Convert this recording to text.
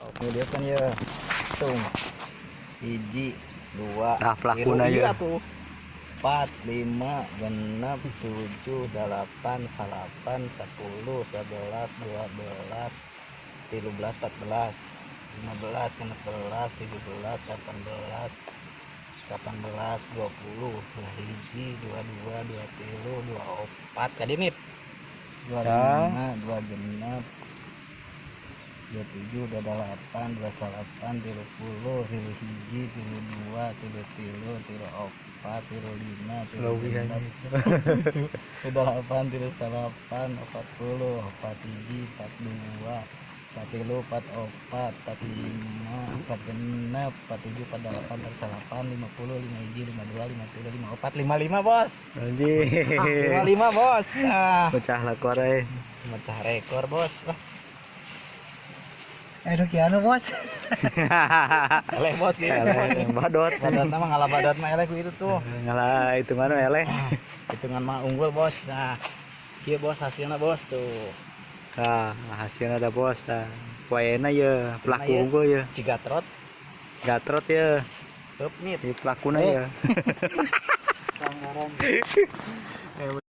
Ini dia kan ya. Tung. Hiji, dua, Nah, pelakuna tilu, ya. iya tuh. 4, 5, 6, 7, 8, 9, 10, 11, 12, 13, 14, 15, 16, 17, 18, 18, 20, 21, 22, 23, 24, kadi mip. 25, 26, 27, 28, 29, 30, 31, 32, 33, 34, 35, Leuwih 36, anjing. 38, 39, 40, 41, 42, 43, 44, 45, 46, 47, 48, 49, 50, 51, 52, 53, 54, 55, bos. Anjing. 55, bos. Ah, Pecah rekor euy. Mecah rekor, bos. Lah. Aduh, kianu, bos. Eleh, bos, gitu. Eleh, badot. Badot mah ngalah, badot mah eleh ku itu tuh. Ngalah hitungan mah eleh. Ah, hitungan mah unggul, bos. Nah, kieu, bos, hasilnya, bos, tuh. Nah, hasilnya ada, bos. Nah, wayana ya pelaku ya. Unggul ya. Cigatrot. Gatrot ya. Hup nit. Di pelakuna Eh. ya. Pelanggaran.